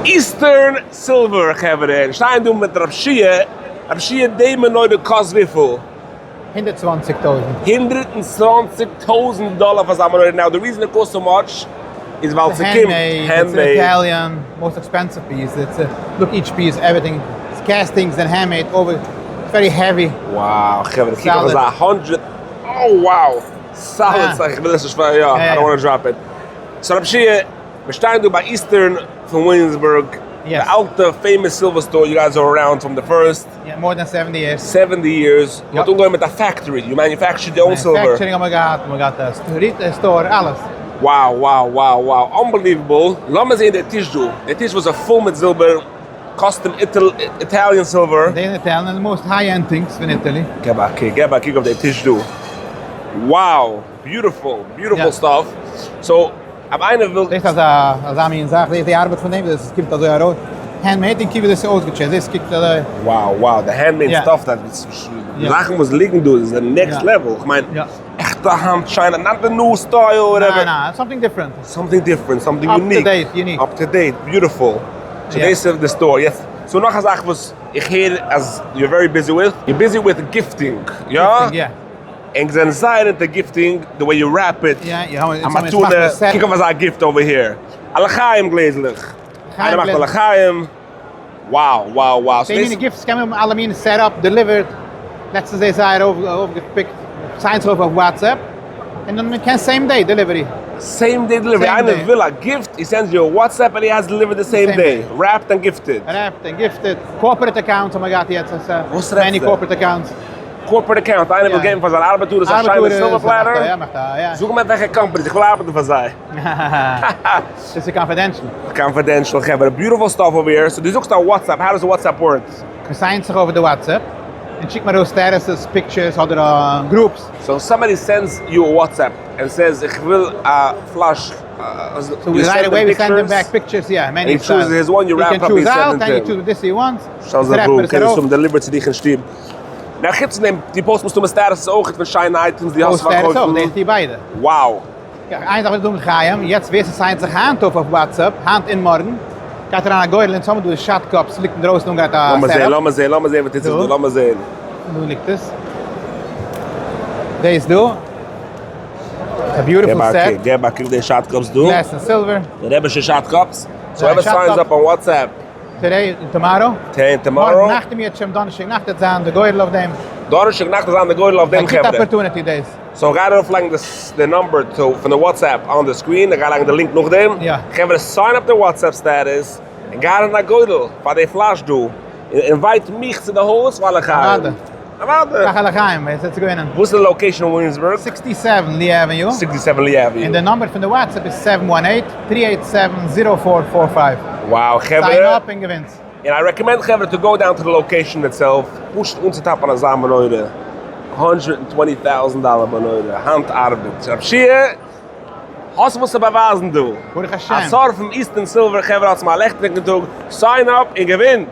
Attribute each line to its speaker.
Speaker 1: Eastern Silver חברה, און שטייען דא מיט רב שיע, רב שיע די מנורה קאסט וויפיל?
Speaker 2: 120 טויזנט.
Speaker 1: 120 טויזנט דאלער פאר אזא מנורה, now the reason it cost so much איז ווייל ס'קומט handmade.
Speaker 2: Italian, most expensive piece, it's look each piece everything, castings and handmade over, very heavy.
Speaker 1: Wow חברה, קוק אויף אזא הונדרעט, oh wow, solid זאך, איך וויל עס נישט פאר, יא, I don't want drop it. So רב שיע, מיר שטייען דא ביי Eastern פון וויליאמסבורג, די אלטע famous silver store, you guys are around from the first.
Speaker 2: Yeah, more than 70 years.
Speaker 1: 70 years, מען האט אנגעהויבן מיט א factory, you manufactured your own silver.
Speaker 2: Manufacturing האבן מיר געהאט, מיר געהאט א store, אלעס.
Speaker 1: Wow wow wow wow, unbelievable, לאמיר זעהן די טיש דא, די טיש וואס איז פול מיט זילבער, custom Italian silver.
Speaker 2: די Italian, די most high end things פון Italy.
Speaker 1: געב א קוק, געב א קוק אויף די טיש דא, wow, beautiful, beautiful stuff, so אויב איינער וויל.
Speaker 2: דאס איז אזא אזא מין זאך, דאס איז די ארבעט פון דעם, דאס קומט אזוי ארויס, handmade און קוק ווי דאס איז אויסגעטשעט, דאס קוקט אזוי.
Speaker 1: Wow wow, די handmade stuff דארט, זאכן וואס ליגן דא איז די next level, איך מיין עכטע האנט שיינע, not the new style whatever.
Speaker 2: ניין ניין, something different.
Speaker 1: Something different, something unique.
Speaker 2: Up to date, unique.
Speaker 1: Up to date, beautiful. So דאס איז די store. יעצט, so נאך א זאך וואס איך הער אז you are very busy with, you busy with gifting, יא?
Speaker 2: Gifting, yeah.
Speaker 1: ענק זענען זייער into gifting, the way you wrap it, א מתנה, קוק אויף אזא gift over here, א לחיים גלעזלעך, איינער מאכט א לחיים, wow wow wow.
Speaker 2: די מיני gifts קען מען האבן אלע מיני set up, delivered, לעצטנס איז זייער אויפגעפיקט, סיינט זיך אויף אויף WhatsApp, און דאן מען קען same day delivery.
Speaker 1: Same day delivery, איינער וויל א gift, he sends you a WhatsApp and he has delivered the same day, wrapped and gifted.
Speaker 2: Wrapped and gifted, corporate accounts האבן מיר געהאט יעצט אסאך, many corporate accounts.
Speaker 1: Corporate account, איינער וויל געבן פאר זיין ארבעטארעס א שיינע silver platter, זאג מיר וועלכע companies, איך וויל ארבעטן פאר זיי.
Speaker 2: דאס איז confidential.
Speaker 1: Confidential חברה, beautiful stuff over here, so דו זאגסט א WhatsApp, how does WhatsApp work?
Speaker 2: מען סיינט זיך אויף די WhatsApp, און שיקט מיר ארויס statuses, pictures, אדער groups.
Speaker 1: So somebody sends you a WhatsApp and says איך וויל א פלאש,
Speaker 2: So right away we send them back pictures, yeah, many styles. You can choose out and you choose this he wants.
Speaker 1: שטעל זיך פאר, קען עס האבן delivered צו דיך אין שטוב. נאר חוץ פון דעם, דו post מסתמא status אויך פון שיינע items דו האסט פארקויפן.
Speaker 2: Post status אויך, דאס טו ביידע.
Speaker 1: Wow.
Speaker 2: איין זאך וויל איך זאגן חיים, יעצט ווער ס'סיינט זיך היינט אויף אויף WhatsApp, היינט און מארגן, גייט אריין א גורל, אונז האבן דא די shot cups, ליגט אינדרויסן אנגעגרייט א
Speaker 1: לאמיר זען,
Speaker 2: setup.
Speaker 1: לאמיר זען, לאמיר זען וואס טוט זיך דא, לאמיר זען.
Speaker 2: דא ליגט עס. דאס דא. א beautiful set.
Speaker 1: געב א קוק די shot cups דא.
Speaker 2: Glass און silver.
Speaker 1: די רבי'שע shot cups. So whoever signs up on WhatsApp.
Speaker 2: Today און tomorrow.
Speaker 1: Today און tomorrow.
Speaker 2: מארגן נאכט אם ירצה השם דאנערשטאג נאכט וועט זיין די גורל אויף דעם.
Speaker 1: דאנערשטאג נאכט וועט זיין די גורל אויף דעם
Speaker 2: חברה. א גוטע opportunity דאס.
Speaker 1: So גיי ארויף לייגן די number to פון די WhatsApp on the screen, איך גיי לייגן די link נאכדעם. חברה sign up די WhatsApp status און גיי אריין א גורל פאר די פלאש דא, און invite מיך צו די הויז פאר לחיים.
Speaker 2: אוואדע.
Speaker 1: אוואדע.
Speaker 2: מאך א לחיים, ווער ס'וועט געווינען.
Speaker 1: וואס איז די location אין וויליאמסבורג?
Speaker 2: 67 Lee Avenue.
Speaker 1: 67 Lee Avenue.
Speaker 2: און די number פון די WhatsApp איז 718 387 0445.
Speaker 1: Wow חברה.
Speaker 2: Sign up און געווינס.
Speaker 1: און I recommend חברה to go down to the location itself, פשוט אנצוטאפן אזא מנורה, 120 טויזנט דאלער מנורה, האנט ארבעט, רב שיע, האסט וואס צו באווייזן דא.
Speaker 2: ברוך השם.
Speaker 1: א שר פון Eastern Silver חברה האטס מיר א לעכטיגן טאג, sign up און געווינט!